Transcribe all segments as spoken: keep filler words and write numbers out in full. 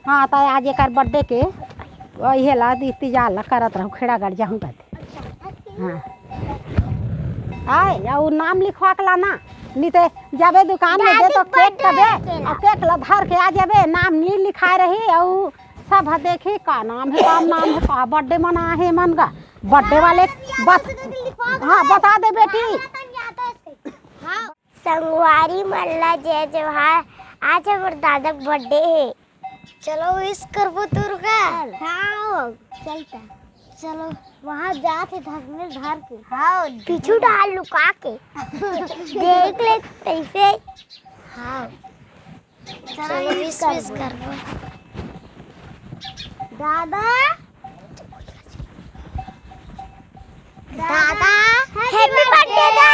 हाँ, त आज एकर बर्थडे के वही ला इंतजार ला करत रहूँ, खेड़ागढ़ जाहूँ कहते। हाँ। आय, अउ नाम लिखवा के लाना, नहीं ते जाबे दुकान में दे तो केक तबे, अउ केक ला धर के आ जाबे, नाम नहीं लिखाए रही, अउ सब ह देखी का नाम है, का नाम है, का बर्थडे मना है मन का, बर्थडे वाले बस। हाँ, बता दे बेटी। हाँ। संगवारी मन ला जय जोहार। आज हमर दादा के बर्थडे हे। चलो विश करबो दुर्गा। हाँ, चलता। चलो वहाँ जात हे धर्मेश घर के। हाँ, पीछू डाल लुका के। देख ले कैसे। हाँ। चलो विश विश करबो। दादा। दादा, हैप्पी बर्थडे।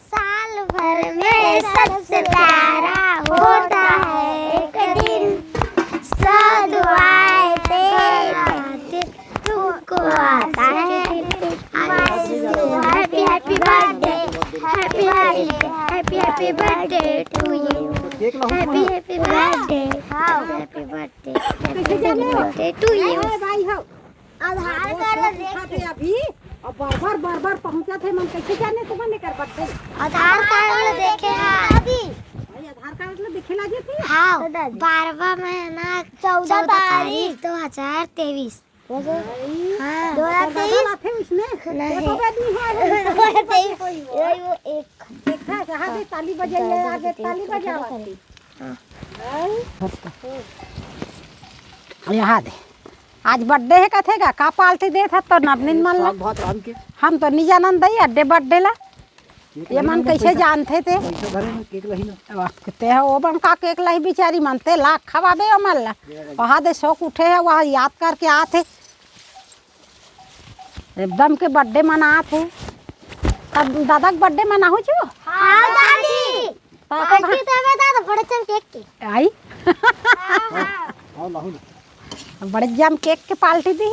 साल भर में सबसे प्यारा होता है एक दिन, सौ दुआएं तेरे खातिर तुमको आता है। Happy happy birthday, happy birthday, happy happy birthday to you। Happy happy birthday, happy birthday, happy birthday to you। Aadhaar card दिखा थे अभी, और बार बार बार बार पहुंचा थे मन, कैसे जाने तो मन कर बर्थडे। आधार कार्ड ला देखे हाँ। भाई, आधार कार्ड ला देखे लागे थे। हाँ, तो दादी। बारवा महीना चौदह चौदह तारीख। तारीख दो हजार तेईस। हाँ। दो हजार तेईस। आधार कार्ड आथे उसमें। नहीं। देखो बे, नहीं है वो। तेईस। कोई वो। वही वो एक। देखा, कहाँ दे ताली बजाइए, आगे ताली बजावा। हाँ। हाँ। यहाँ दे। आज बर्थडे हे कथे गा, का पार्टी देत हस तो नतनीन मन ला? साग भात रांध के। हम तो नी जानन दई अड्डे बर्थडे ला। केक ये लही मन ना, कैसे पैसा, जानथे ते? पैसा धरे ना, केक लही ना। वाह, ते ह ओ मन का केक लही बिचारी मन, ते ला खवाबे ओ मन ला। वहाँ दे शौक उठे हे, वहाँ याद करके आत हे। एकदम के बर्थडे मनात हे। तब दादा के बर्थडे मनाहू छु? हाँ दादी। पार्टी देबे दादा, बड़े जम केक के। आई? हाँ, लाहू ना। बड़े जम केक के पार्टी दी।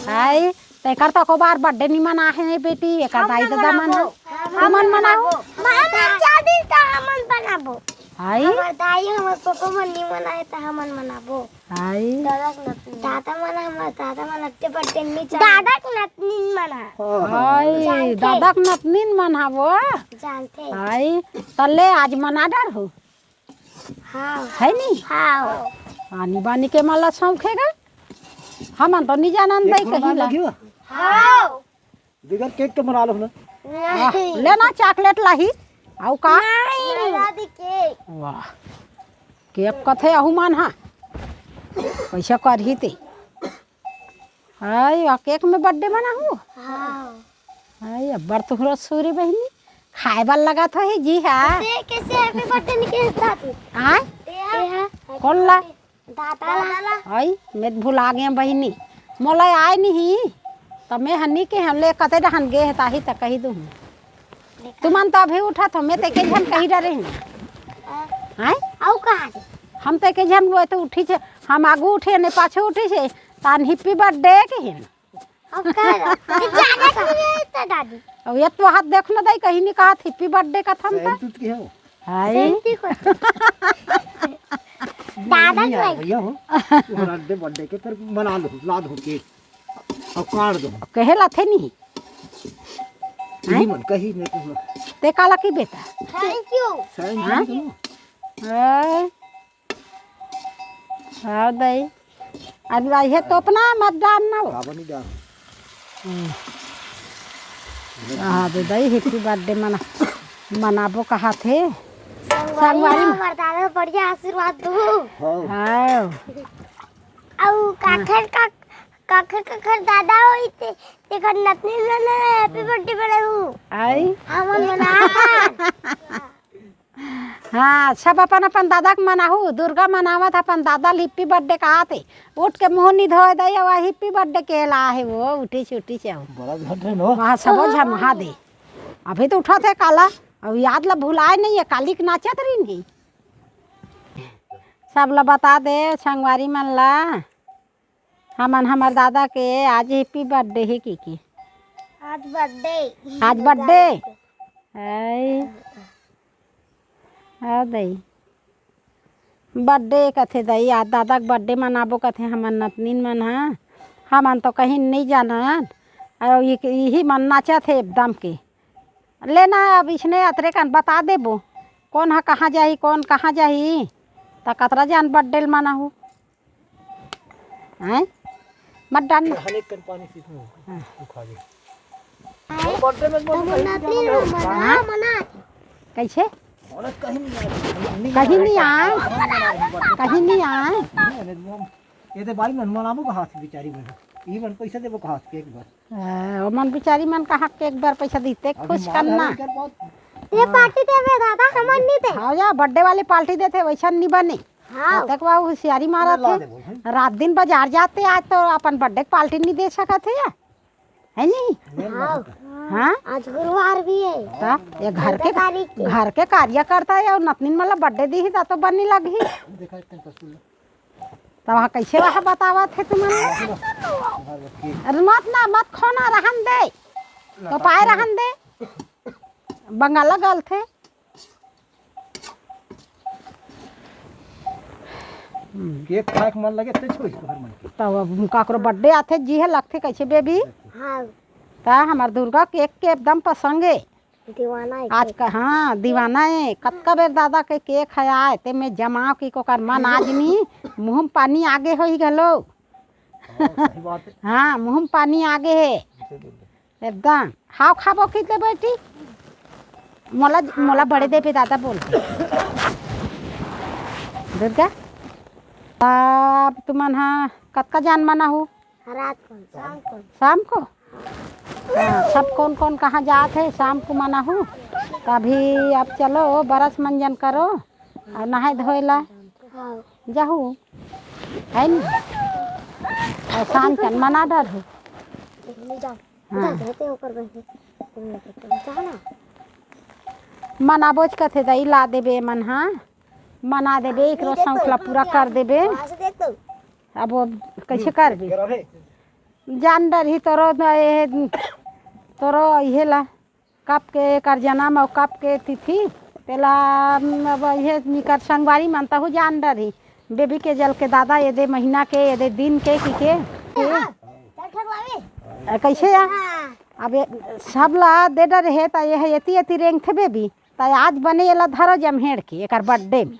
आई, तेकर तो को बार बर्थडे नहीं मना है बेटी, एकर दाई दादा मन है। तुमन मनाओ। मामा चाबी तो हमन बनाबो। आई? हमर दाई, हमर पापा मन नहीं मनाए तो हमन मनाबो। आई। दादा के नतनीन। दादा मन, हमर दादा मन अट्टे बड्डे नी जानथे। दादा के नतनीन मन ह। हाँ, हाँ। आई, जानथे। दादा के नतनीन मन ह वो। जानथे। आई, तल्ले आज मना डर हो। हाँ। है नी? हाँ। आनी बानी के मला शौक हे गा। हमन तो नी जानन एक दई कहीं ला। लगी हो? हाँ। बिगर केक के मना लो ना। वाह, नहीं। लेना चॉकलेट लाही। अउ का? नहीं। नहीं, दादी केक। वाह। केक कथे अहू मन हा। कैसे करही ते? हाय, आ केक में बर्थडे मनाहू? हाँ। हाय, अब्बड़ तुहरो सूरी बहिनी। खाए बर लगत होही जी हा। ते कैसे हैप्पी बर्थडे निकलता तू? आय? ते हा। कौन ला? दादा ला। आई, मैं भुला गया बहिनी। मोला आय नहीं, त मैं हनी के हम ले कते डहन गे हे ताही त कही दूँ। तुमन तो अभी उठत हो, मैं तो एके झन कही डरे हूँ। हैं? अउ कहाँ गे? हम तो एके झन वो तो उठी छे, हम आगू उठे ने पाछू उठी छे, तान हिप्पी बर्थडे के हिन। अब का? ये जाने के लिए तो दादी। अब ये तो हाथ देखना दाई कहीं नहीं कहा हिप्पी बर्थडे का थम सेम का। टूथ के हो? हाय। सेम की को। दादा नहीं आया भाई। भैया हो। तुम्हारा बर्थडे बर्थडे के फिर मना लो, ला दो केक। अब काट दो। कहे ला थे नहीं। नहीं मन कही नहीं तुम। ते काला की बेटा? Thank you. थैंक यू हाँ? तुम। हाय। हाँ दाई। अब ये तो अपना मत डालना हो। बाबा नहीं डाल। हाँ दे दाई, हिप्पी बर्थडे मना, मनाबो कहा थे। संगवारी संगवारी में। हमर दादा बढ़िया आशीर्वाद दू। हाँ। हाँ। अउ काखर का, काखर काखर दादा होई ते, तेकर नतनी मन हैप्पी बर्थडे मनाऊ। आई। हमन मना। हाँ, सब अपन अपन दादा के मनाहू। दुर्गा मनावत अपन दादा ल हिप्पी बर्थडे कहा थे। उठ के मुँह नहीं धोए दे, वह हिप्पी बर्थडे के ला है वो, उठी छुट्टी से हो। बड़ा झट है नो। वहाँ सबो झन वहाँ दे। अभी तो उठा थे काला, अब याद ला भुलाए नहीं है, काली के नाचत रही नहीं। सब ला बता दे, संगवारी मन ला। हमन हमर दादा के आज हैप्पी बर्थडे हे की की। आज बर्थडे। आज बर्थडे? हाय। हाँ दई। बर्थडे कथे दई, आज दादा के बर्थडे मनाबो कथे हमन नतनीन मन ह। हमन तो कहीं नहीं जानन। अउ ये, यही मन नाचत हे एकदम के। लेना अब इसने अतरे कन बता देबो, कौन ह कहाँ जाही, कौन कहाँ जाही, त कतरा जान बर्थडे ल मनाहू। हैं? मत डालना। हर एक कन पानी सीखना। हाँ। तू खा ले। वो बर्थडे में बोल, कहीं नहीं जाना है। हाँ? कैसे? औरत कहीं नहीं आए। कहीं नहीं आए। कहीं नहीं आए। ये दे भाई, मन मनाबो कहाँ से बेचारी मन? ये मन पैसा देबो कहाँ से एक बार? हाँ, ओमन बिचारी मन कहाँ के एक बार पैसा दीते, अभी खुश मार करना। हवे कर बात। ते पार्टी देबे दादा, हमन नी दे। हाँ या, बर्थडे वाली पार्टी देते, वैसा नी बने। हाँ। तक बाबू हुशियारी मारत ला हे। देबो, हैं? रात दिन बाजार जाते, आज तो अपन बर्थडे के पार्टी नी दे सकत हे या? है नी? मेन हाँ। बात है। हाँ? आज गुरुवार भी है। ता ये घर के, तारीख के। घर के कार्यकर्ता हे अउ नतनीन मन ला बर्थडे दीही, ता तो बनी लगही। देखा, इतने कस्तूर ला। त वहाँ कैसे वहाँ बतावत हे तुमन? अरे मत ना, मत खोना, रहन दे। तो पाए रहन दे। बंगाला गलथे। केक खाए के मन लगे, ते छोड़ तोहर मन के। तब अब काकरो बर्थडे आथे, जी हे लगथे कैसे बेबी? हाँ। ता हमार दुर्गा केक के एकदम पसंद हे। दीवाना है आज केक। का, हाँ, दीवाना है। कतका बेर दादा के केक है आए, ते में जमाव की कोकर मन आज नी, मुँह में पानी आगे होई घलो। हाँ, सही बात है। हाँ, मुँह में पानी आगे है। एकदम। हाव खाबो की ते बेटी? मोला, मोला बड़े देबे दादा बोल। दुर्गा, अब तुमन हा कतका जान मना हो? रात को, शाम को। शाम को? हाँ, सब कौन कौन कहाँ जात है, शाम को मना हो। तभी अब चलो, बरस मंजन करो और नहाए धोए ला। हाँ। जाहू, है नी? और शाम कन मना डरहू। ले जाओ। हाँ। उधर जाते हैं ऊपर बैठ के। तुम लोग तो जाओ ना। मनाबोच कथे दई ला देबे मन, हाँ। मना देबे, एकरो शौक ला पूरा कर देबे। वहाँ से देख तो। अब वो कैसे करबे? जान डरही तोरो न, ए, तोरो इहे ला, कब के एकर जनम अउ कब के तिथि, तेला, अब इहे निकर संगवारी मन तहु जान डरही। बेबी के जल के दादा, एदे महीना के, एदे दिन के, की के? हाँ, चल ठगवावे। अ, कैसे या? हाँ। अब ये सब ला दे डरे हे, त ये है एती एती रेंगथे बेबी, त आज बने एला धरो जमहेड़ के, एकर बर्थडे में।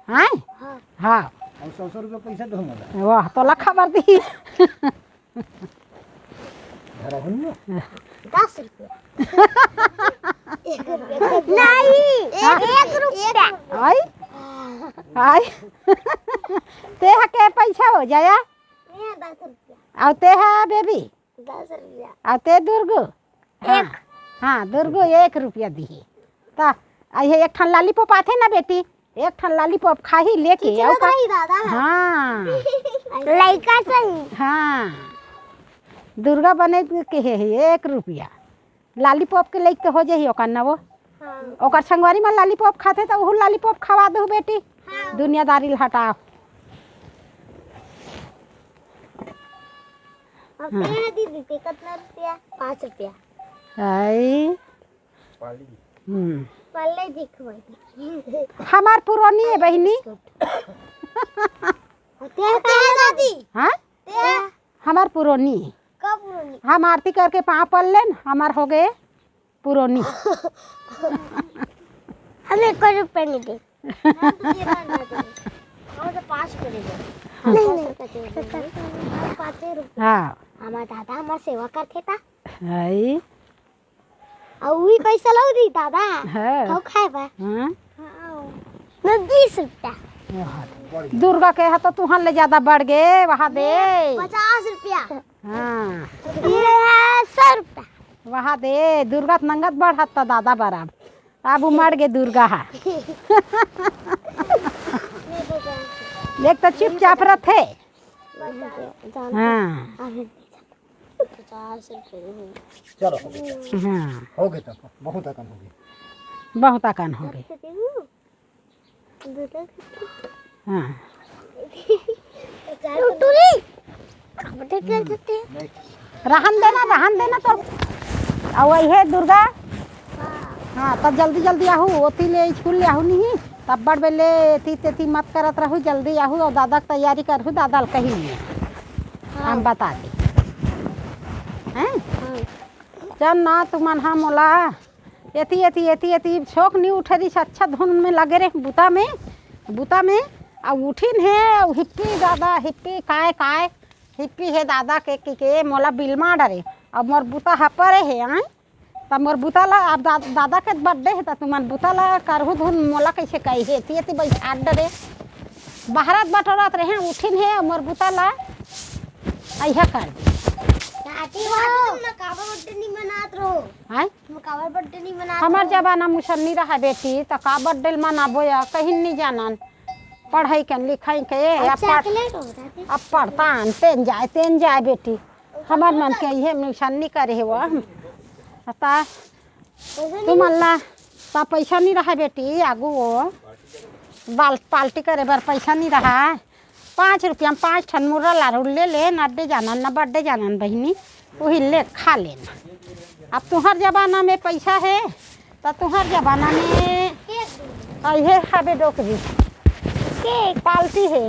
हैं? हाँ। हाँ। और सौ सौ रुपया पैसा दो मोला। वाह, तोला खबर दी। धरा हूँ ना। दस रुपया। एक रुपया। नहीं, हाँ। एक, एक रुपया। आई? आई? ते हा के पैसा हो जाया? ये दस रुपया। और ते हा बेबी? दस रुपया। अउ ते दुर्गु? हाँ, एक। हाँ, दुर्गु एक रुपया दिही। त अइहे एक ठन लॉलीपॉप आथे ना बेटी, एक ठन लॉलीपॉप खाही लेके, चिचरा अउ का? खाही दादा। हाँ। लइका संग। हाँ। दुर्गा बने के हे, हे एक रुपया। लॉलीपॉप के लइक तो हो जाही ओकर ना वो। हाँ। ओकर संगवारी में लॉलीपॉप खाथे त उहू लॉलीपॉप खवा दहू बेटी। हाँ। दुनियादारी ल हटाओ। अब हाँ। तेरा दीदी के कितना रुपया? पाँच रुपया। हाय। हम्म। पल्ले दिखवाई। हमार पुरानी है बहिनी। बिस्कुट। तेरा, तेरा दादी। हाँ? तेरा। हमार पुरानी है। कब पुरानी? हम आरती करके पाँव पड़ लेन, हमार हो गए पुरानी। हमें कोई रुपए नहीं दे। हम तो तेरा ना दे। हम तो पाँच रुपए दे दे। नहीं, नहीं। पाँच रुपए दे दे। हम पाँच रुपए। हाँ। हमार दादा हमार सेवा करथे ता। हाय। अउ वही पैसा लाऊ दी दादा। हाँ। खाऊ खाए बा। हाँ। हाँ। मैं बीस रुपया। वाह। दुर्गा के हा तो तुहन ले ज्यादा बढ़ गे, वहाँ दे। पचास रुपया। हाँ। ये है सौ रुपया। वहाँ दे, दुर्गा त नंगत बढ़त त दादा बराबर। अब उमड़ गे दुर्गा हा। देख तो चुपचाप रथे। हाँ। पचास रुपये हो गए। चलो, हो गए। हाँ। हो गए तब, बहुत अकन हो गए। बहुत अकन हो गए। हाँ। टुटुरी, बेटे क्या करते हैं? रहन देना, रहन देना तो। अउ वही है दुर्गा। हाँ, तब जल्दी जल्दी आहू, ओती ले स्कूल ले आहू नहीं। तब बड़ बेले एती तेती मत करत रहू, जल्दी आहू अउ दादा के तैयारी करहू, दादा ल कही नहीं। हाँ। हम बता दे। हैं? हाँ। चल ना, तुमन हा मोला एती, एती, एती, एती, शौक नहीं उठे रहिस, अच्छा धुन में लगे रहे बुता में, बुता में, अउ उठिन हे, अउ हिप्पी दादा, हिप्पी काय, काय, हिप्पी हे दादा के, के, के, मोला बिलमा डरे, अब मोर बुता ह परे हे, आय? त मोर बुता ला, अब दा-, दादा के birthday हे, त तुमन बुता ला करहू धुन, मोला कइसे कही हे, एती, एती बैठा डरे, बहरत बटोरत रहे, उठिन हे, अउ मोर बुता ला, अइहा कर दे। दादी हो, तुम ना काबर birthday नहीं मनात रहो? आय? तुम काबर birthday नहीं मनात हमर रहो? जमाना मुसन नहीं रहा बेटी, त का birthday मनाबो या, कहीं नहीं जानन। पढ़ाई के, लिखाई के, अब पढ़-, chocolate हो जाते। अब पढ़तान, तेन जाए, तेन जाए बेटी। हमर मन के इहे मुसन नहीं करे हे वो। ता पैसा नहीं तुमन ला, ता पैसा नहीं रहा बेटी, आगू वो बाल-, party करे बर पैसा नहीं रहा। पाँच रुपया में पाँच ठन मुर्रा लाडू ले ले, न अड्डे जानन, न बड्डे जानन बहिनी, उही ले खा लेना। अब तुहर जमाना में पैसा हे, त तुहर जमाना में अइहे हबे डोकरी। Cake। Party हे।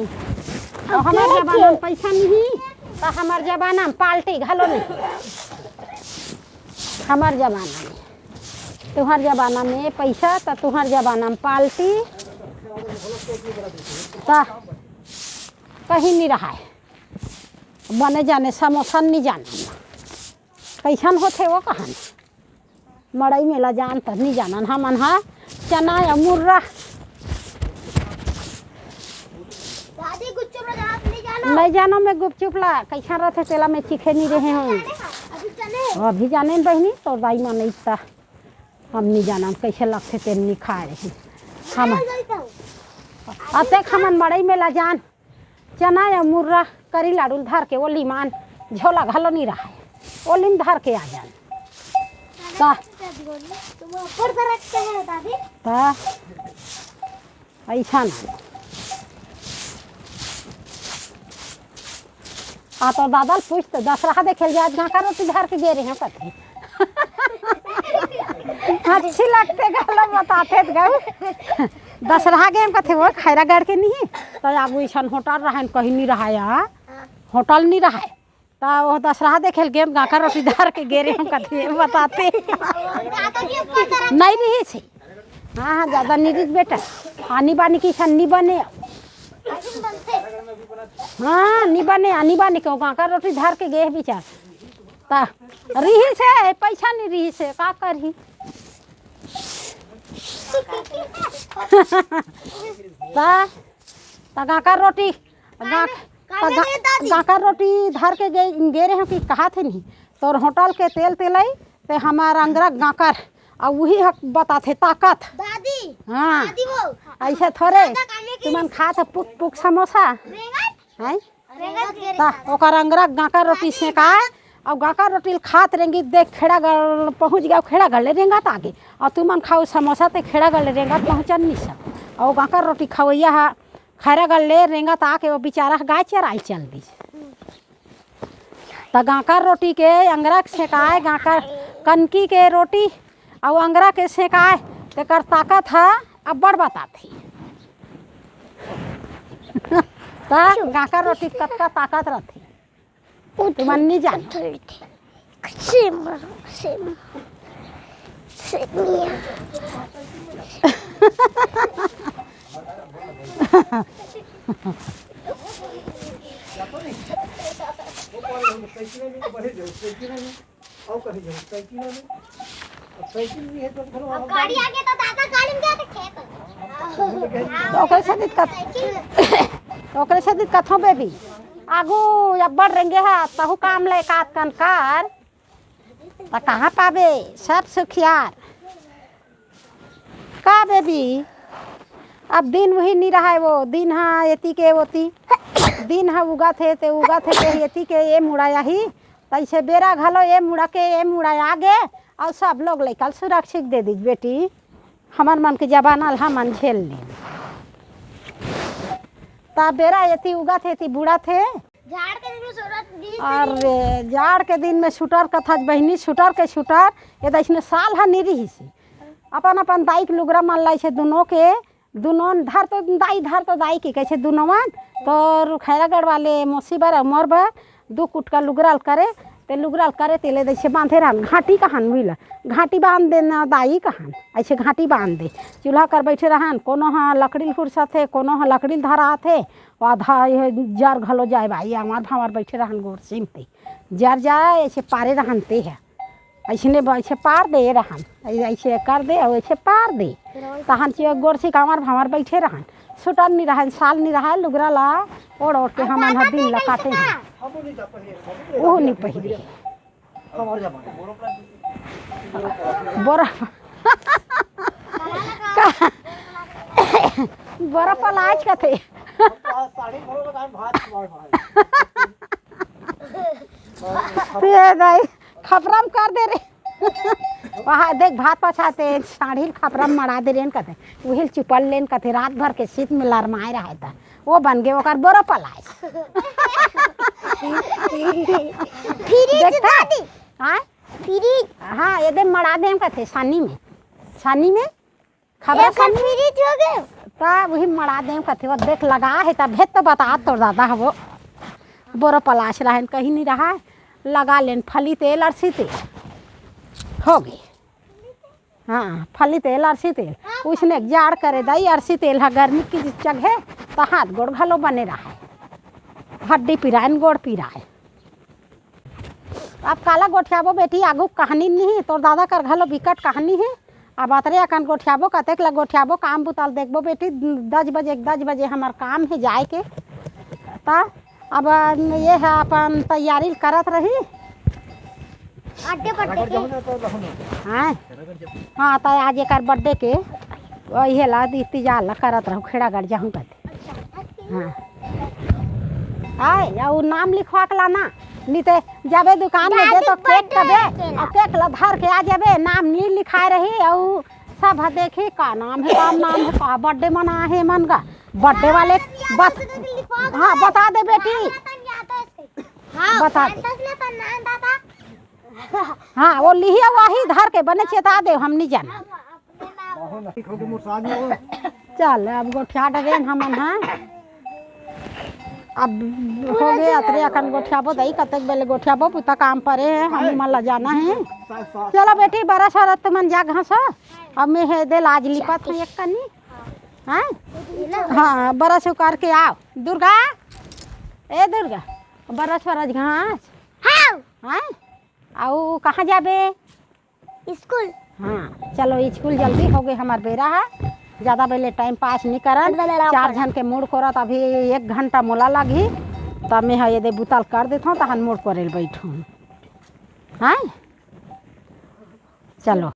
अउ हमर जमाना में पैसा नहीं, त हमर जमाना में party घलो नहीं। हमर जमाना में, तुहर जमाना में पैसा, त तुहर जमाना में party, त कहीं नहीं रहा हे। बने जाने समोसा नहीं जानन, कइसन होथे वो कहन। मड़ई मेला जान त नहीं जानन, हमन हा चना या मुर्रा। दादी, गुपचुप ला जानत नहीं जानो? नहीं जानो मैं गुपचुप ला, कइसन रथे तेला मैं चीखे नहीं रहे हूँ। अभी चले? अभी जाने बहिनी, तोर दाई मन इतना हम नहीं जानन, कइसे लगथे तेन नहीं खाए रहे हम। चले जाई तो। अतेक हमन मड़ई मेला जान, चना या मुर्रा करी लाडू ल धर के ओली मान, झोला घलो नहीं रहा हे, ओली म धर के आ जान। का? तुम ऊपर से रखते हैं दादी? ता अइसन। आ तो दादा ल पूछ, तो दसरहा देखे ल जात गाँव का रोटी धर के गे रहे हो कथे। अच्छी लगथे घलो बताथे त गऊ। दसरहा गेम कथे वो खैरागढ़ के नहीं, त आगू अइसन होटल रहे न, कहीं नहीं रहा या, होटल नहीं रहा। त वो दसरहा देखे ल गेम गाँव का रोटी धर के गे रहे हो कथे बताथे। नहीं रहिस हे। हाँ, हाँ, ज्यादा नहीं रहिस बेटा। आनी बानी कइसन नहीं बने। हाँ, नहीं बने, आनी बानी के वो गाँव का रोटी धर के गे हे बिचार। त रहिस हे, पैसा नहीं रहिस हे, का करही? त, त गाँव का रोटी, गाँव, काले, त काले गा-, रे दादी। गाँव का रोटी धर के गे, गे रहे हो कि कहाथे नहीं, तोर होटल के तेल तेलई, ते हमर अंगरा गाँव कर, अउ उही हक बताथे ताकत। दादी, हाँ। दादी वो। अइसे थोरे, दादा काले के तुमन खात ह पुक पुक समोसा। रेंगत? हैं? रेंगत गे ता, रेंगत। ओकर अंगरा गाँव का रोटी सेकाय, अउ गाँव का रोटी ल खात रेंगिस, देख खेड़ागढ़ पहुँच गे, खेड़ागढ़ ले रेंगत आगे। अउ तुमन खाहू समोसा ते खेड़ागढ़ ले रेंगत पहुँचन नहीं सकव। अउ गाँव का रोटी खवइया ह खैरागढ़ ले रेंगत आके वो बिचारा ह गाय चराय चल दिस। त गाँव का रोटी के अंगरा के सेकाय, गाँव का कनकी के रोटी अउ अंगरा के सेकाय, तेकर ताकत ह अब्बड़ बताथे। त गाँव का रोटी कतका ताकत रथे, तुमन नहीं जानो। सेम, सेम, सेमिया। अब गाड़ी आगे त दादा गाड़ी में जाके खेत। त ओकरे सेती कथ-, त ओकरे सेती कथों बेबी, आगू अब्बड़ रेंगे ह, तहू काम ले कात कन कर, त कहाँ पाबे सब सुखियार। का बेबी, अब दिन उही नी रहय, वो दिन ह एती के ओती, दिन ह उगत हे ते उगत हे ते एती के ए मुड़ा आही, तइसे बेरा घलो ए मुड़ा के ए मुड़ा आगे, अउ सब लोग लइका ल सुरक्षित दे दीस बेटी, हमर मन के जमाना ल हमन झेल लेन। त बेरा एती उगत हे, एती बुड़त हे। जाड़ के दिन में सूटर दिस अरे, जाड़ के दिन में सूटर कथच बहिनी, सूटर के सूटर, ए त अइसने साल ह नी रिहिस हे। अपन अपन दाई के लुगरा मन ला अइसे दुनों के दुनों धर तो दाई, धर तो दाई के कइसे दुनों मन, तोर खैरागढ़ वाले मौसी बर अउ मोर बर दू कुटका लुगरा ल करे, ते लुगरा ल करे, तेला दइसे बांधे रहन, घाटी कहन उही ला, घाटी बांध दे न दाई कहन, अइसे घाटी बांध दे। चूल्हा कर बइठे रहन, कोनो ह लकड़ी ल हुरसथे, कोनो ह लकड़ी ल धराथे, आधा ये जर घलो जाय भाई, आंवर भांवर बइठे रहन गोरसी म ते, जर जाय, अइसे पारे रहन ते ह। अइसने ब-, अइसे पार दे रहन, अइ-, अइसे कर दे अउ अइसे पार दे। तहन चे गोरसी कांवर भांवर बइठे रहन, सुटर नी रहन, साल नी रहय, लुगरा ला ओढ़ ओढ़ के हमन ह दिन ला काटे हन। ओहू नी पहिरे। बोरा बोरा पलाच कथे। ये दाई, खपरा म कर दे रे। वहाँ देख, भात पछाते, साड़ी ल खपरा म मड़ा दे रेन कथे। उहिल चुपल लेन कथे, रात भर के शीत में लरमाए रहे त। वो बन गे ओकर बोरा पलाच। फ्रिज देखता? दादी। हाँ? फ्रिज। हाँ, ये दे मड़ा देम कथे, सानी में। सानी में? खबरा एकर सानी में? फ्रिज हो गए। त वही मड़ा देम कथे, वो देख लगा हे, त भेद तो बता तोर दादा हवो। बोरा पलाच रहन, कहीं नहीं रहा। लगा लेन फली तेल, अरसी तेल। हो गई। हाँ, फली तेल, अरसी तेल। उसने जाड़ करे दाई, अरसी तेल ह गर्मी की जगह त हाथ गोड़ घलो बने रहे। हड्डी पिराए न गोड़ पिराए। अब काला गोठियाबो बेटी, आगू कहानी नहीं, तोर दादा कर घलो बिकट कहानी हे। अब अतरे अकन गोठियाबो, कतेक ल गोठियाबो, काम बुता ल देखबो बेटी, दस बजे, दस बजे हमर काम हे जाए के। त अब ये ह अपन तैयारी करत रही। अड्डे बड्डे के। हाँ, हाँ, त आज एकर बर्थडे के, वही ला इंतजार ला करत रहू, खेड़ागढ़ जाहूँ कथे। हाँ। आय, अउ नाम लिखवा के लाना, नहीं ते जाबे दुकान में दे तो दादी केक birthday कबे, अकेला। अउ केक ला धर के आ जाबे, नाम नहीं लिखाए रही, अउ सब ह देखी का नाम हे, का नाम हे, का बर्थडे मना हे मन का, बर्थडे वाले बस। हाँ, बता दे बेटी। हाँ, बता दे। हाँ, वो लिहिया वही धर के बने चेता दे, हम नहीं जाना। चल, अब गोठिया डरेन हमन, हाँ। अब हो गए अतरे अकन गोठियाबो, दई कतेक बेले गोठियाबो, पुता काम परे हे, हम मन ला जाना हे। चलो बेटी, बरस वरस तुमन जा घासो, अब मैं हे दे लाज लिपत हूँ एक कनी, हाँ? हाँ, बरस उकर के आओ। दुर्गा, ए दुर्गा, बरस वरस घास। हाँ। हाँ? अउ कहाँ जाबे? स्कूल। हाँ, चलो स्कूल जल्दी हो गए, हमार बेरा है, ज़्यादा बेले टाइम पास नहीं करन। चार झन के मूड़ कोरत अभी एक घंटा मोला लगही, त मैं ह ये दे बुता ल कर देथों, तहन मूड़ कोरे ल बैठूँ। हाँ, चलो।